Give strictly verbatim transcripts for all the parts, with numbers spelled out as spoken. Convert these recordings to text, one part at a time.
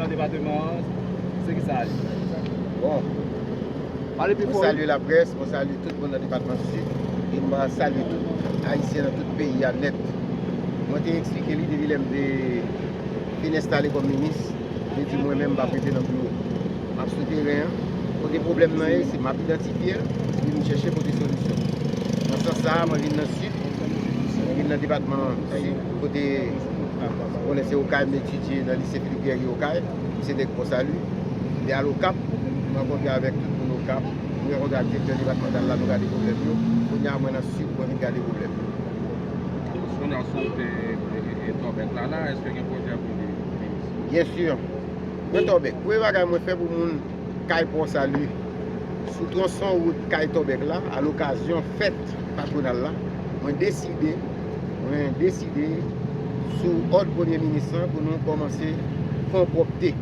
Nan depatman an, se ki sa a ye? Bon, mwen salye laprès, mwen salye tout moun nan depatman Sid, e mwen salye tout Ayisyen nan tout peyi a nèt. Mwen te eksplike li depi lè m te fin enstale kòm minis, m te di mwen menm m p ap rete nan biwo. M ap sou teren an, kote pwoblèm nan ye, se m ap idantifye l, epi m chèche pote solisyon. Nan sans sa a, mwen vin nan Sid, mwen vin nan depatman Sid, kote ou konnen se Okay m etidye nan lise Philippe Guerrier Okay, m se nèg Pòsali. M te al Okap, m rankontre avèk tout moun Okap, m rankontre ak direktè depatmantal la, nou gade pwoblèm yo. Kounye a mwen nan Sid, mwen vin gade pwoblèm yo. Kounye a sou wout e, e, e, e Tòbèk la la, èske gen pwojè pou li, minis? Byen si. Mwen Tòbèk. Premye bagay mwen fè pou moun Kay Pòsali, sou twonson wout Kay Tòbèk la, a lokazyon fèt patwonal la, mwen deside, mwen deside, sou òd Premye Minis lan, pou nou kòmanse fè yon pwòpte,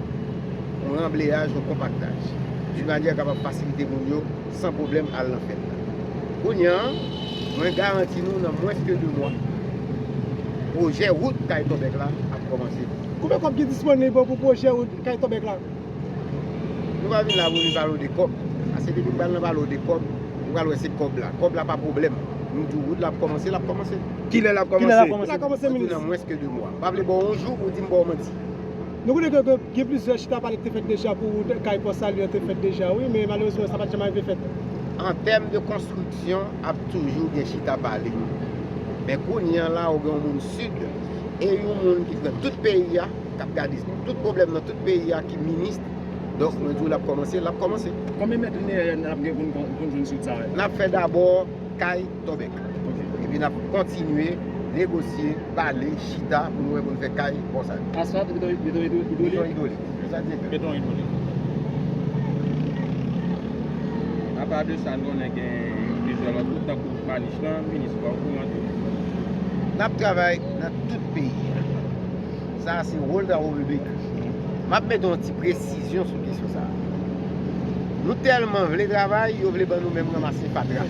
yon ranbleyaj, yon konpaktaj, d'une manière kapab fasilite moun yo san pwoblèm al nan fèt la. Kounye a, mwen garanti nou nan mwens ke de mwa, pwojè wout Kay Tòbèk la ap kòmanse. Konbyen kòb ki disponib pou pwojè wout Kay Tòbèk la? Nou pa vin la pou nou pale w de kòb. Paske depi m pral nan pale w de kòb, ou pral wè se kòb la. Kòb la pa pwoblèm. Nou di w wout la ap kòmanse, l ap kòmanse. Kilè l ap Kilè l ap kòmanse? Kòmanse, Mwen di w minis? Nan mwens ke de mwa. M pa vle ba w yon jou pou w di m ba w manti. Nou konnen ke, ke gen plizyè chita pale ki te fèt deja pou wout Kay Pòsali an te fèt deja, wi, men malerezman, sa pa t janm arive fèt. An tèm de konstriksyon, ap toujou gen chita pale. Men kounye a la, ou gen yon moun Sid, e yon moun ki pran tout peyi a, k ap gade tout pwoblèm nan tout peyi a, ki minis. Donk, mwen di w, l ap kòmanse, l ap kòmanse. Konbyen mèt lineè n ap gen pou n, pou n jwenn sou sa a? N ap fè dabò Kay Tòbèk. Epi n ap kontinye negosye, pale, chita pou nou wè pou n fè Kay Pòsali. Asfalt, beton, beton, beton, Beton idwolik. Idwolik. Se sa di. Beton idwolik. Apa de sa, n konnen gen plizyè lòt wout, tankou Manich lan, minis pa okouran tou. N ap travay nan tout peyi a. Sa a se wòl travay piblik. M ap mete yon ti presizyon sou kesyon sa a. Nou tèlman vle travay, yo vle ban nou menm ranmase fatra.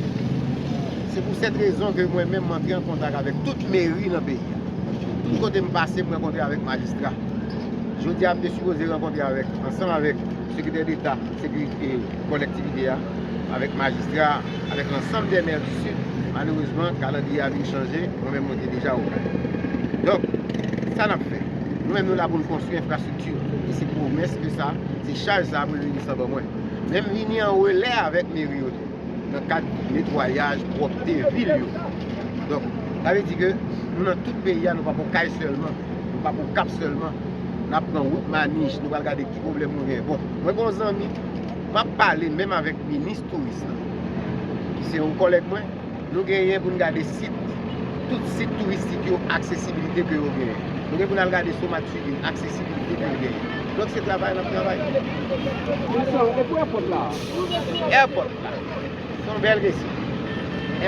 Se pou sèt rezon ke mwen menm m antre an kontak avèk tout meri nan peyi a. Tout kote m pase, m rankontre avèk majistra. Jodi a, m te sipoze rankontre avèk, ansanm avèk sekretè deta sekirite kòlèktivite a, avèk majistra, avèk lansanm dè mè di Sid. Malerezman, kalandriye a vin chanje, mwen menm mwen te deja Okay. Donk, sa n ap fè? Nou menm nou la pou n konstwi enfrastrikti. E se pwomès ke sa, se chaj sa a Premye Minis lan ban mwen. Men m vini an relè avèk meri yo tou, nan kad netwayaj, pwòpte vil yo. Donk, sa vle di ke nou nan tout peyi a, nou pa pou Okay sèlman, nou pa pou Okap sèlman. N ap pran wout Manich, nou pral gade ki pwoblèm nou genyen. Bon, mwen gen yon zanmi, m ap pale menm avèk minis touris lan, ki se yon kòlèg mwen, nou genyen pou n gade sit, tout sit touristik yo, aksesibilite ke yo genyen. Nou gen pou n al gade Somat Sudin, aksesibilite ke yo genyen. Donk, se travay n ap travay. Minis, e pou èpòt la? Èpòt la. Se yon bèl kesyon.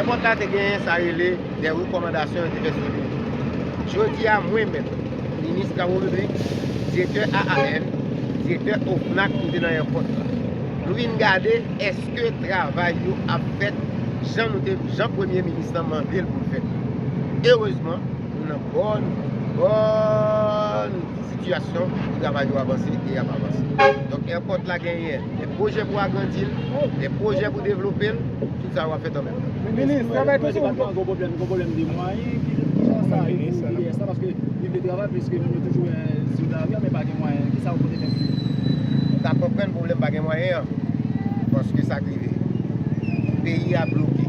Èpòt la te genyen sa rele de rekòmandasyon yo te fè sou li. Jodi a, mwen menm, minis travo piblik, direktè A A N, direktè OFNAC, nou te nan èpòt la. Nou vin gade èske travay yo ap fèt jan nou te, jan Premye Minis lan mande l pou l fèt. Erezman, nou nan bòn, bòn sitiyasyon pou travay yo avanse e y ap avanse. Donk, èpòt la genyen de pwojè pou agrandi l, de pwojè pou devlope l, tout sa yo ap fèt an menm tan. Minis, travay toujou. Gwo pwoblèm, gwo pwoblèm de mwayen, ki, ki jan sa yo pou vide sa, paske li vle travay, piske moun yo toujou wè sou lari a, men pa gen mwayen, ki sa ou pote fè? Ou ka konprann pwoblèm pa gen mwayen an, paske sa k rive. Peyi a bloke.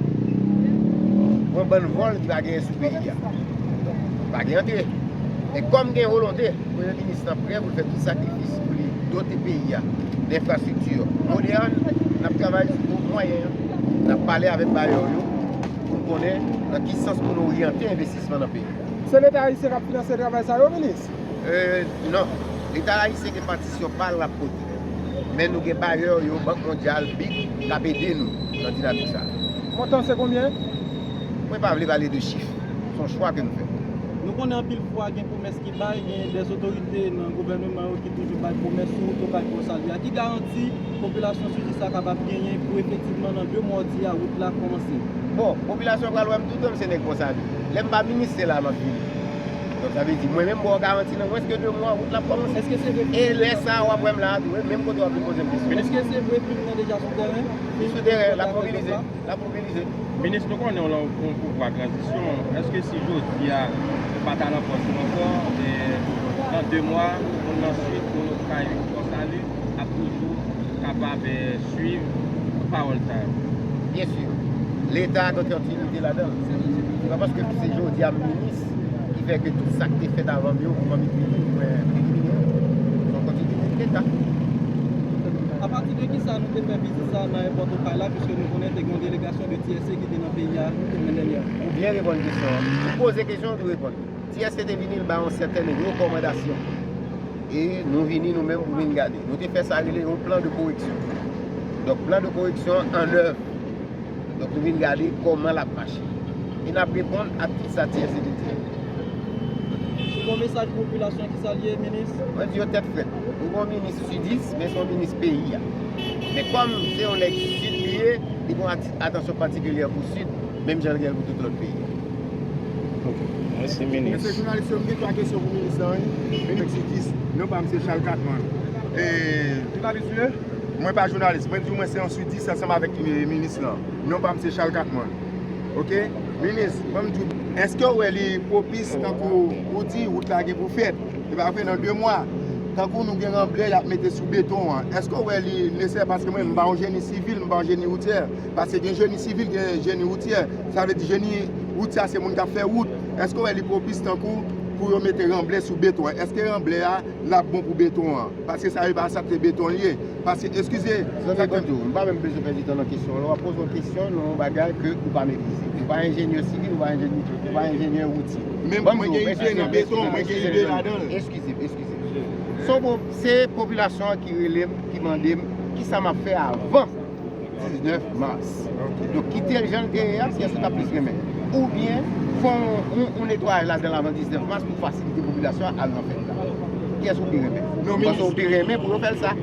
Gon bann vòl ki pa genyen sou peyi a. Pa gen antre. Men kòm gen volonte, Premye Minis lan prè pou l fè tout sakrifis pou li dote peyi a d enfrastrikti modèn. N ap travay sou mwayen an. N ap pale avèk bayè yo pou n konnen nan ki sans pou n oryante envestisman nan peyi a. Se Leta ayisyen k ap finanse travay sa yo, minis? Euh, non. Leta ayisyen gen patisyon pa l l ap pote. Men nou gen bayè yo, Bank Mondyal, bid, k ap ede nou nan dinamik sa a. Montan se konbyen? Mwen pa vle pale de chif. Se yon chwa ke m fè. Nou konnen anpil fwa gen pwomès ki bay, gen dèzotorite nan gouvèneman yo ki toujou bay pwomès sou wout Okay Pòsali a. Ki garanti popilasyon Sid Is la kapab genyen pou efektivman nan de mwa w di a wout la kòmanse? Bon, popilasyon pral wè m toutan, m se nèg Pòsali. Lè m pa minis, se la m ap vini. Donk, sa vle di, mwen menm, m ba w garanti, nan mwens ke de mwa, wout la ap kòmanse. Èske se vre? E lè sa a, w ap wè m la a tou, wi, menm kote w ap vin poze m kesyon. Èske se vre plim nan deja sou teren? Li sou teren, l ap mobilize. L ap mobilize. Minis, nou konnen w lan yon pouvwa tranzisyon. Èske si jodi a, ou pa t al an pòs ou ankò, e, nan de mwa, moun nan Swit, moun Okayè, Fò Sali, ap toujou kapab, e, swiv pawòl sa yo? Byen si. Leta gen kontinite ladan l. Se pa paske se jodi a m minis ki fè ke tout sa k te fèt avan m yo, pou m annik vini pou mwen elimine yo. Se yon kontinite de Leta. Apati de kisa nou te fè vizit sa nan ayewopò Okay la, piske nou konnen te gen yon delegasyon de T S C ki te nan peyi a semèn dènyè? Ou byen reponn kesyon an. Ou poze kesyon an, ou reponn. T S C te vini, l bay yon sètèn rekòmandasyon. E nou vini nou menm pou vin gade. Nou te fè sa rele yon plan de koreksyon. Donk, plan de koreksyon an èv. Donk, nou vin gade kòman l ap mache. E n ap reponn ak tout sa T S C te di. Sou bon mesaj pou popilasyon, kisa l ye, minis? Mwen di yo tèt frèt. Nou gen yon minis sidis, men se yon minis peyi a. Men kòm se yon nèg sid li ye, li gen yon ati-, atansyon patikilyè pou sid, menm jan l gen l pou tout lòt peyi a. Ok. Mèsi, minis. Mesye jounalis yo, m gen twa kesyon pou minis lan, wi. Minis sidis, non pa m se Charles Catman. E, jounalis ou ye? Mwen pa jounalis, mwen di w mwen se yon sidis ansanm avèk, e, minis lan. Non pa m se Charles Catman. Ok? Minis, ban m di w, èske w wè li pwopis tankou ou di wout la gen pou fèt? E pa vre, nan de mwa, tankou nou gen ranblè y ap mete sou beton an. Èske w wè li nesesè? Paske mwen, m pa yon jeni sivil, m pa yon jeni woutyè. Paske gen jeni sivil, gen jeni woutyè. Sa vle di jeni woutyè a se moun k ap fè wout. Èske w wè li pwopis tankou pou yo mete ranblè sou beton an? Èske ranblè a l ap bon pou beton an? Paske sa yo pa sa te beton l ye. Paske, eskize, zanmi, sa te m di w, m pa menm bezwen pèdi tan nan kesyon an. Lè w ap poze yon kesyon nan yon bagay ke ou pa metrize. Ou pa enjenyè sivil, ou pa enjenyè, ou pa enjenyè woutye. Men mwen gen ide nan beton, mwen gen ide ladan l. Eskize m, eskize m. Se yon po-, se popilasyon an ki rele m, ki mande m, kisa m ap fè avan diznèf mas. Donk, kite l jan l te ye a, pyès ou ta plis renmen. Oubyen, fè yon, yon, yon netwayaj ladan l avan diznèf mas pou fasilite popilasyon an al nan fèt la. Kiyès ou pi renmen? Non, ou panse ou pi renmen pou yo fè l sa?